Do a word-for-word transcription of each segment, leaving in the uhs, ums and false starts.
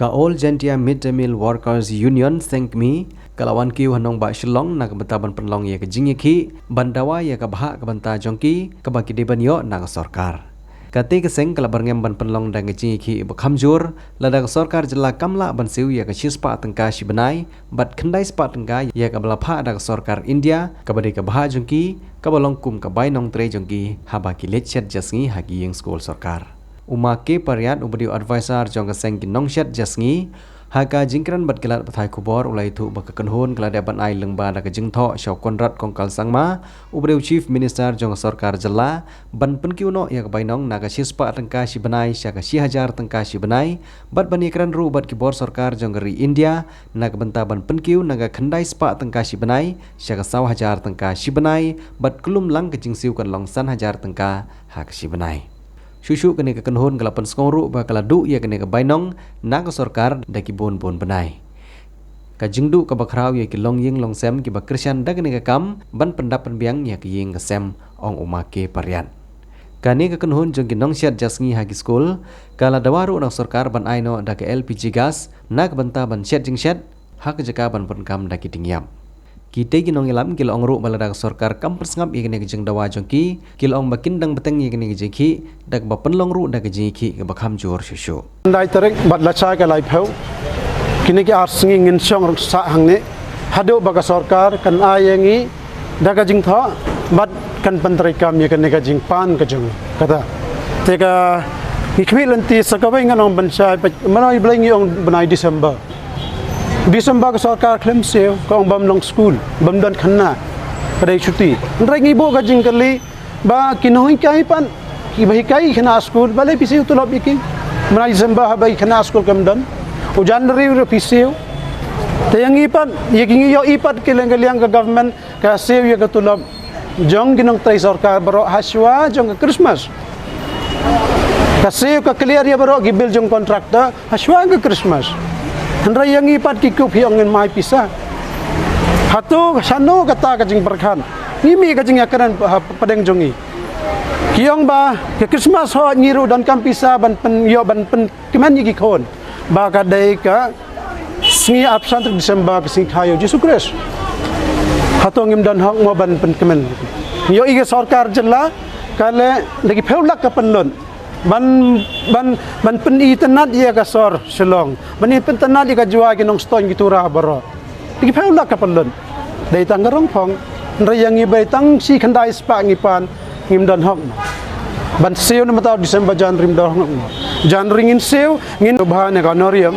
Ka All Jaintia Mid Day Meal Workers Union, seng kmie, ka la wan kiew ha nongbah Shillong na ka bynta ban pynlong ïa ka jingïakhih ban dawa ïa ka bhah ka bynta jong ki kaba ki dei ban ïoh na ka sorkar. Kata ka seng ka la byrngem ban pynlong da ka jingïakhih ba kham jur, lada ka sorkar jylla kam lah ban siew ïa ka shispah tyngka shi bnai bad khyndai spah tyngka ïa kaba la phah da ka sorkar India, kaba dei ka bhah jong ki, kaba long kum ka bai nongtrei jong ki haba ki leit shet ja sngi ha ki ïing skul sorkar. U Ma K Pariat, uba dei u advisor jong ka seng ki nongshet ja sngi, ha ka jingkren bad ki lad pathai khubor, u la ïathuh ba ka kynhun ka la dep ban ai lyngba da ka jingthoh sha u Conrad Kongkal Sangma, uba dei u Chief Minister jong ka sorkar jylla, ban pynkiew noh ïa ka bainong na ka shispah tyngka shi bnai sha ka shi hajar tyngka shi bnai, bad ban ïakren ruh bad ki bor sorkar jong ka ri India na ka bynta ban pynkiew na ka khyndai spah tyngka shi bnai sha ka saw hajar tyngka shi bnai, bad ka lum lang ka jingsiew kan long san hajar tyngka ha ka shi bnai. Shuh shuh kane ka kynhun ka la pynsngew ruh ba ka la duh ïa kane ka bainong na ka sorkar da ki bun bun bnai. Ka jingduh kaba khraw ïa ki longïing longsem kiba kyrshan da kane ka kam ban pyndap pynbiang ïa ka ïing ka sem, ong u Ma K Pariat. Kane ka kynhun jong ki nongshet ja sngi ha ki skul ka la dawa ruh na ka sorkar ban ai noh da ka L P G gas na ka bynta ban shet jingshet ha ka jaka ban pyndonkam da ki diengïap. Kitei ki nongïalam ki la ong ruh ba lada ka sorkar kam pynsngap ïa kane ka jingdawa jong ki, ki la ong ba kin dang bteng ïa kane ka jingïakhih da kaba pynlong ruh da ka jingïakhih kaba kham jur shuh shuh. Lai tarik bad lashai ka laiphew, kine ki ar sngi ngin shong sah hangne haduh ba ka sorkar kan ai ïa ngi da ka jingthoh bad kan pyntreikam ïa kane ka jingpan ka jong ngi. Kata te ka ngi khmih lynti sa kawei ngan ong ban shai, mano i Blei ngi ong bnai December. December ka sorkar khlem siew, ka ong bam long skul, bam don khynnah, ka dei chuti. Hynrei ngi buh ka jingkylli ba ki nonghikai pat kiba hikai khynnah skul, balei phi siew tulop ïa ki? Bnai December haba ki khynnah skul kam don. U January ruh phi siew. Te ïa ngi pat, ïa ki ngi ïohi pat ki leng ka liang ka government ka siew ïa ka tulop jong ki nongtrei sorkar baroh hashwa jong ka Christmas. Ka siew ka clear ïa baroh ki bill jong contractor hashwa ka Christmas. Hynrei ïa ngi pat ki kup hi ong ngin mai pisa. Hato shano kata ka jingpyrkhat? Ngi mih ka jingïakren ha pdeng jong ngi. Ki ong ba ka Christmas hooid ngi ruh donkam pisa ban pyn ïoh ban pynkmen ïa ki khun. Ba ka dei ka sngi arphew san tarik December, ka sngi kha ïa u Jisu Khrist. Hato ngim don hok mo ban pynkmen? Ïohi ka sorkar jylla ka leh da ki phew lak ka pynlut ban, ban, ban pynitynnad ïa ka sor Shillong, ban pynitynnad ïa ka Jowai, ki Nongstoiñ, ki Tura baroh. Da ki phew lak ka pynlut. Dei tang ka rong phong. Hynrei ïa ngi ba dei tang shi khyndai spah ngi pan, ngim don hok mo. Ban siew na mynta u December, January ngim don hok mo. January ngin siew, ngin bha na ka honorarium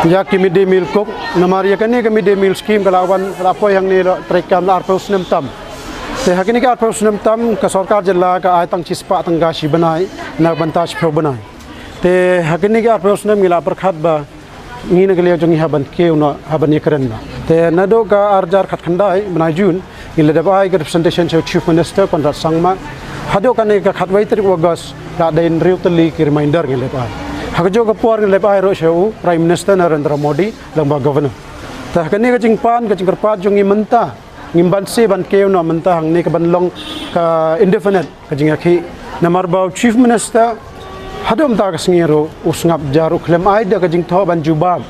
ïa ki midday meal cook. Namar ïa kane ka midday meal scheme ka la wan, ka la poi hangne la treikam la arphew snem tam. Te ha kine ki arphew snem tam ka sorkar jylla ka ai tang shispah tyngka shi bnai na ka bynta shiphew bnai. Te ha kine ki arphew snem ngi la pyrkhat ba ngi na ka liang jong ngi hap ban kiew noh, hap ban ïakren noh. Te naduh ka ar hajar khatkhyndai bnai June ngi la dep ai ka representation sha u Chief Minister Conrad Sangma. Haduh kane ka khatwei tarik August la dei hynriew tylli ki reminder ngi la dep ai. Ha kajuh ka por ngi la dep ai ruh sha u Prime Minister Narendra Modi lyngba Governor. Te ha kane ka jingpan ka jingkyrpad jong ngi mynta, ngim banse ban kiew noh mynta hangne ka ban long ka indefinite ka jingïakhih. Namar ba u Chief Minister haduh mynta ka sngi ruh u sngap jar, u khlem ai da ka jingthoh ban jubab